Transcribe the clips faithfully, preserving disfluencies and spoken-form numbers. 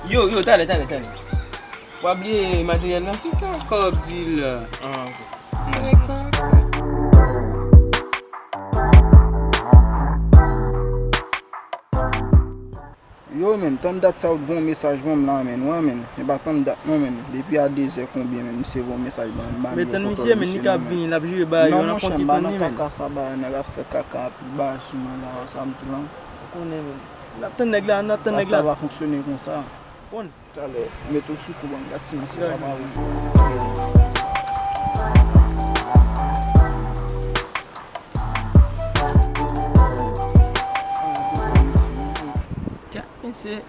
Yo, yo, talè, talè, talè. W ap bliye materyèl la? Ki kaka w ap di la? Ah, ok. Yo, men, tann dat sa ou t voye yon mesaj ban m la, men, wè, men, e pa tann dat non, men, depi a de zè konbyen, men, misye voye yon mesaj ban m, m pa menm konn misye, men, li ka vini, l ap jere bagay yo, n ap konn ti tann li, men. Non, monchè, m pa nan kaka sa, bagay, nèg ap fè kaka, anpil bagay sou mwen la, sa m di la. Ou konnen, men. N ap tann nèg la, n ap tann nèg la. Rasta pa fonksyone konsa. Konn. Talè, mete w sou kou ban m gad si misye pa pare. Kèt, mesye.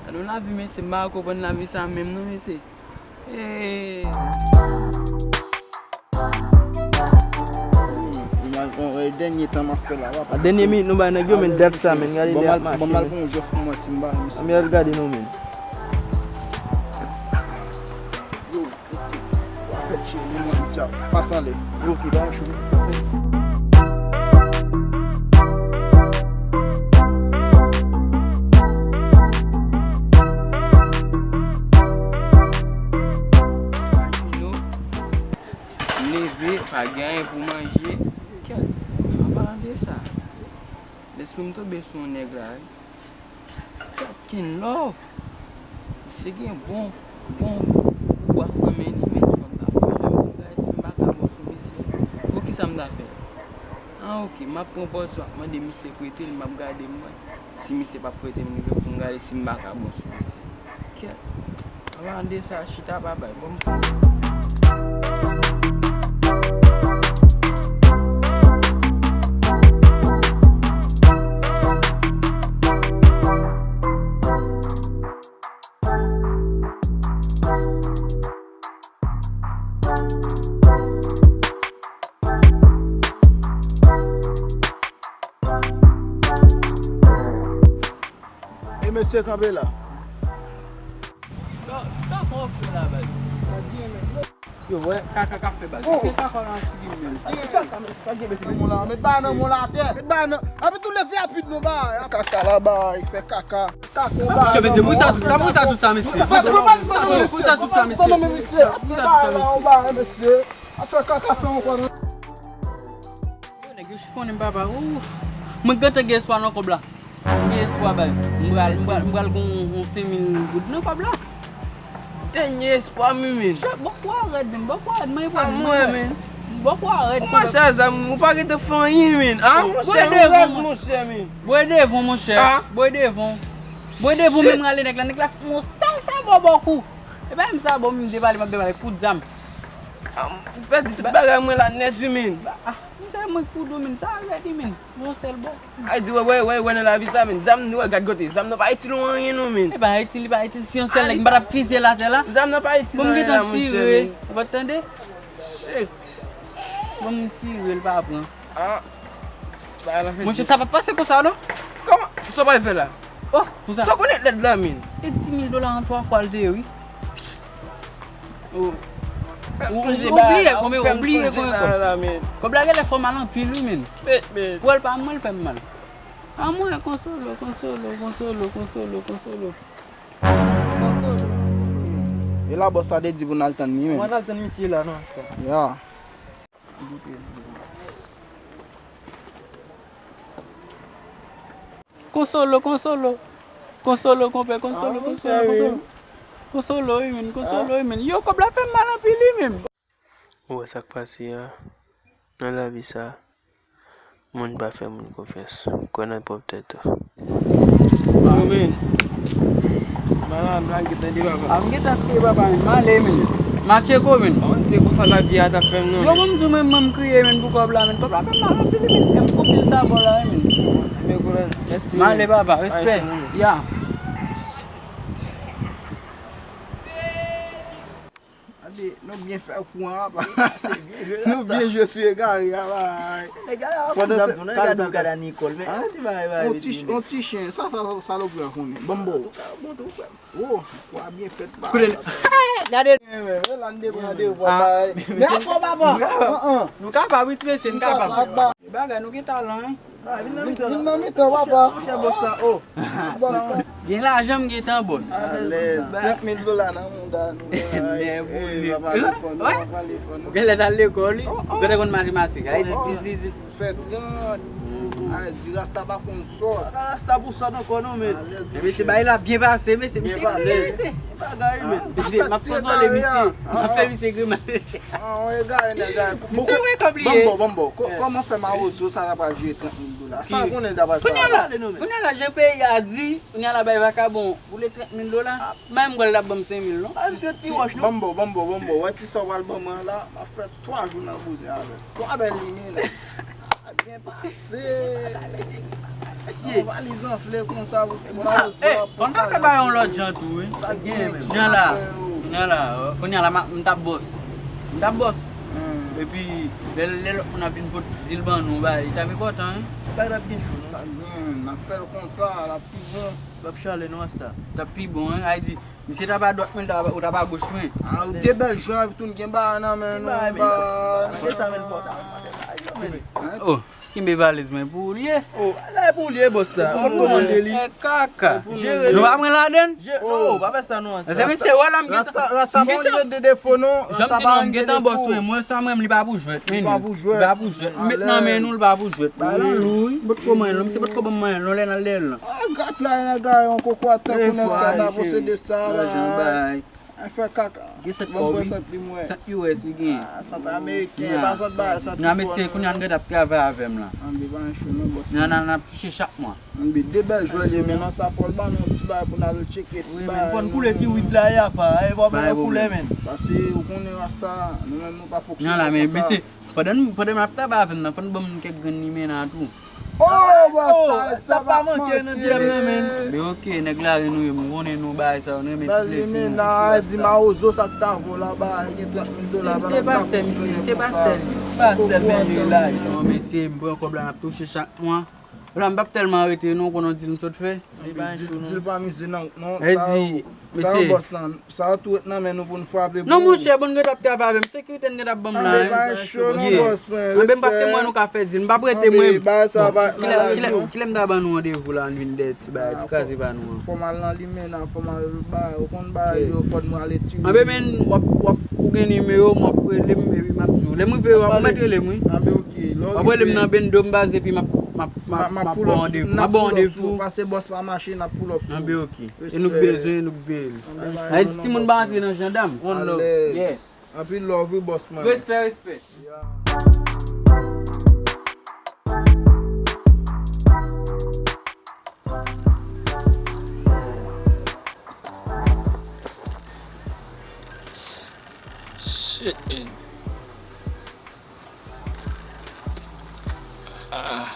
Gade yon lavi, mesye, m pa konprann lavi sa menm non, mesye. Hey. Dènye tan m ap fè la, papa. A dènye minit nou bay nèg yo, men dat sa, men, gade lè ap mache, men. Ban m al pran yon jòf pou mwen, si m ba misye. Ann al gade non, men. Yo, ok. W a fè tchele, men, misye ap pase anlè. Ok, ba cho. Imajine w, leve, pa gen anyen pou manje. Kèt, an palan de sa, lespri m tonbe sou yon nèg la, wi. Kèt, Ken Love. Misye gen bon, bon bwòs nan men li, men fò m ta fè menaj pou m gade si m pa ka bon sou misye. Bon, kisa m ta fè? Ah, ok, m ap pran pòz yo, m ap mande misye prete l, m ap gade m wè. Si misye p ap prete m li vre, pou m gade si m pa ka bon sou misye. Kèt. An palan de sa, chita pa bay. Bon, m E mesye kanpe la. Yo, kòman w fè la, baz? Yo, wè, kaka k ap fè, baz. Oh. Kaka nan figi m, men. Kaka, men, sa gen, mesye, men, mon la, met bagay nan mon la atè. Met bagay nan, api tou leve rapid, non, bagay. Kaka la, bagay, fè kaka. Kaka, bagay. Mesye, pou sa tout sa, pou sa tout sa, mesye. Pou sa tout sa, mesye. Pou sa tout sa, mesye. Pou sa tout sa, mesye. Ap fè kaka san ankò, non. Yo, nèg yo chifonnen m, papa. Ouf. Mwen gentan gen espwa nan kòb la. Mwen gen espwa, baz. Mwen pral, mwen pral, mwen pral gon yon senk mil goud nan kòb la. Dènye espwa m wi, men. Chak bòkò a rèd, men. Bòkò a rèd, mwen pral mwen, men. Bòkò a rèd. Ou mache a zam, ou pa gentan fè anyen, men. Ah, monchè, ou raz, monchè, men. Bwè devan, monchè. Bwè devan. Bwè devan, men m rale nèg la. Nèg la fè yon sèl sa bò bòkou. E pa menm sa, bon, m depale, m ap depale kout zam. Ah, m pèdi tout bagay mwen la nèt, wi, men. Ah, m tèlman kout ou, men. Sa rèd, wi, men. Yon sèl bò. Ay di, wè, wè, wè, wè, nan lavi sa, men. Zam nou wè, gad kote. Zam nan pa itil ou anyen, non, men. E pa itil, li pa itil. Si yon sèl nèg, m pa t ap fizye l atè la. Zam nan pa itil anyen la, monchè, men. Bon, m gentan tire. Ou pa t tande? Shit. Bon, m tire, l pa pran. Ah. Monchè, sa pa t pase konsa, non? Kòman? Sa w pral fè la? Oh, konsa. Sa w konnen lèd la, men? E dis mil dola an twa fwa l te ye, wi. Ou, ou, ou bliye konbyen, ou bliye konbyen kòb. Kòb la genlè fè w mal anpil, wi, men. Pou wè l pa mwen, l fè m mal. A mwen, konsolo, konsolo, konsolo, konsolo, konsolo. Konsolo. E la, bòs la te di pou n al tann li, men. Mwen al tann misye la, non, frè. Ya. Konsolo, konsolo. Konsolo, konpè, konsolo, konsolo, konsolo. Konsolo, wi, men, konsolo, wi, men. Yo, kòb la fè m mal anpil, wi, men. Ou wè sa k pase a? Nan lavi sa, moun pa fè moun konfyans. Kwè nan pwòp tèt ou. Yo, men. Mwen la, m lage tande, papa. A, m gentan kriye, papa, men. M ale, men. M a tcheko, men. Mwen se konsa lavi a t ap fè m, non. Yo, men, m di w, men, mwen, m kriye, men, pou kòb la, men. Kòb la fè m mal anpil, men. E m koupe l sa bò la, men. Men, kouraj. Mèsi, men. M ale, papa. Respè. Ya. Gade, nou byen fè kou an, apa. Nou byen jwe sou egare, apa. Nèg la ap fou, nèg la ap gade a Nicole, men yon ti bagay, bagay, yon ti chen, sa, sa, sa, salopri a konnen. Ban m ba w. Antouka, bon tou, frè m. Oh, kou a byen fèt, ba. Gade. Ann de pran devwa, bay. Men fò, papa. Nou kapab, wi, ti mesye, nou kapab. Bagay, nou gen talan, wi. Vin nan mitan, papa. Monchè, bòs la, o. Bòs la. Gen lajan, m gen tan, bòs. Alèz. Trant mil dola nan mouda nou. Nèvoye. Papa, lefòn, papa, lefòn. Ou genlè t al lekòl, wi. Ou genlè konn matematik. Ay, di, di, di, di. Fè trant. Ay, di rasta pa konn sòt. Rasta pou sòt ankò, non, men. Alèz, mesye, bay la byen pase, mesye. Mesye, mesye. Bagay, men. Mesye, m ap konsole misye. M ap fè misye grimas, mesye. Misye wè kòb li ye. Bon, bon, bon, bon. Kòman fè mawozo sa ta pral jere trant mil dola? Sa w konnen l ta pral fè la? Kounye a la, jan peyi a di, kounye a la bay vakabon boule trant mil dola. Mwen menm, m kwè l t ap ban m senk mil, non. Banm bo, banm bo, banm bo. Wè ti sa w pral ban mwen an la, m ap fè twa jou nan bouzen avè l. Twa bèl limen la. Byen pase. Yon valiz anfle konsa pou ti mawozo. Fò n ta fè bagay yon lòt jan tou, wi. Sa gen jan la. Jan la, kounye a la, m t ap bòs. M t ap bòs. Epi, lè, lè lòt moun ap vin pot di l ban nou, bagay, li t ap enpòtan, wi. Bagay t ap gen jan. Sa gen, n ap fè l konsa, l ap pi bon. L ap chale, non, Rasta. T ap pi bon, wi. Ay di, misye t ap adwat mwen, ou t ap agoch mwen. A, ou de bèl jwè, epi tou n gen bagay nan men nou. Ki bagay, men? Mande sa, men, pòta. Mande bagay yo, men. Oh, kenbe valiz mwen pou ou l ye. Oh, la e pou ou l ye, bòs la. Ou konn kòmande li. Eh, kaka. Nou pa pran ladann? Non, pa fè sa, non. Se misye wè la, m gentan. Rasta pa yon jwèt de defo, non. Jan m di nou, m gentan bòs mwen. Mwen, sa mwen, li pa pou jwèt, men li pa pou jwèt. M met nan men nou, li pa pou jwèt. Li lou, wi. Potko manyen l, misye potko ban m manyen l, non, lè n al dèyè l lan. Ah, gad la, nèg la, yon koko atan pou nèg sa ta posede sa la. Ay, fè kaka. Gen sant kòb, wi. Sant U S li gen. Ah, sant ameriken, pa sant bagay, sant iPhone. Mesye, kounye a n gentan ap travay avè m la. Anbe pa yon cho non, bòs. N ap touche chak mwa. Anbe de bèl jwè li ye, men nan sa fò l ban nou ti bagay pou n al tcheke ti bagay. Wi, men fò n koule ti wid la, y apa. Ay, pa bay koule, men. Pase, ou konnen Rasta, nou menm nou pa fonksyone konsa. Pandan n, pandan n ap travay avè m nan, fò n ban m kèk grenn limena tou. Oh, bòs, sa, sa pa manke nan D M nan, men. Men oke, nèg la renmen nou, m konnen nou bagay sa, nou renmen ti plezi nou. Bèl limena, di mawozo sa k ta vo la, ba, gen trant mil dola. Se pa sèl, misye, se pa sèl. Pa sèl, men li la. Non, mesye, m pran kòb la, n ap touche chak mwa. La, m p ap tèlman rete, non, konnen di m sot fè. Di l pa mize nan, non, sa yo, sa yo bòs lan. Sa yo tou ret nan men nou pou n frape pou ou. Non, monchè, bon, n gentan ap travay avè m. Sekirite n gentan ap ban m la, wi. Anbe, pa cho, non, bòs mwen. Anbe, m paske mwen nou ka fè di l. M p ap rete, mwen. Kilè, kilè, kilè m ta ban nou randevou la, n vin dèyè ti bagay, ti kraze pa nou an. Fò m al nan limena, fò m al bay, ou konn bagay yo, fò n prale ti. Anbe, men, w ap, w ap, ou gen nimewo m, w ap rele m, epi m ap di w. Lè m rive, w ap mèt rele m, wi. Anbe, oke. W ap rele m nan bendo m baz, epi m ap, m ap, m ap, m ap ba w randevou. M ap ba w randevou. Pase bòs pa mache, n ap pull up sou ou. Anbe, oke. E nou k bezwen, nou k veye li. Ay, timoun pa antre nan jandam. One love. Yeah. Anpil love, wi, bòs mwen. Respè, respè. Shit, man. Ah,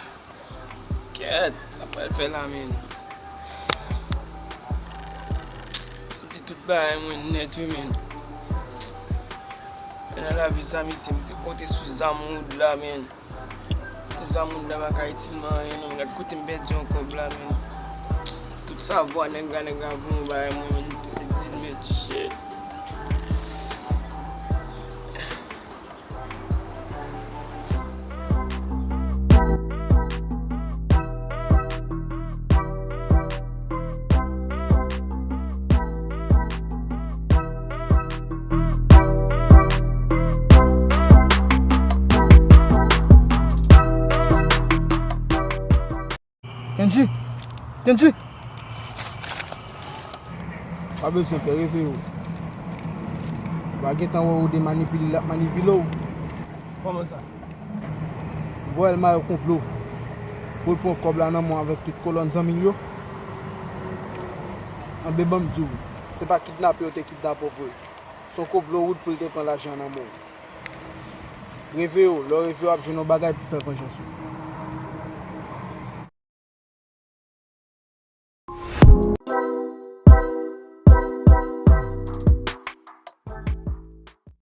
kèt, sa pral fè la, men. Di tout bagay mwen nèt, wi, men. Men nan lavi sa, mesye, m te konte sou zam wood la, men. Tout zam wood la pa ka itil mwen anyen, non. Gad kote m pèdi yon kòb la, men. Tout savwa nèg la, nèg la voye yon bagay mwen, men. M te di l, men, shit. Kendji! Kendji! Pa bezwen pè, reveye w. Ou pa gentan wè ou demanipile, l ap manipile w. Kòman sa? Ou wè l mare konplo pou l pran kòb la nan men w avèk tout kolòn zanmi l yo? Anben, ban m di w, se pa kidnape yo te kidnape w vre. Se yon konplo wood pou l te pran lajan nan men w. Reveye w, lè w reveye w ap jwenn yon bagay pou fè vanjans ou.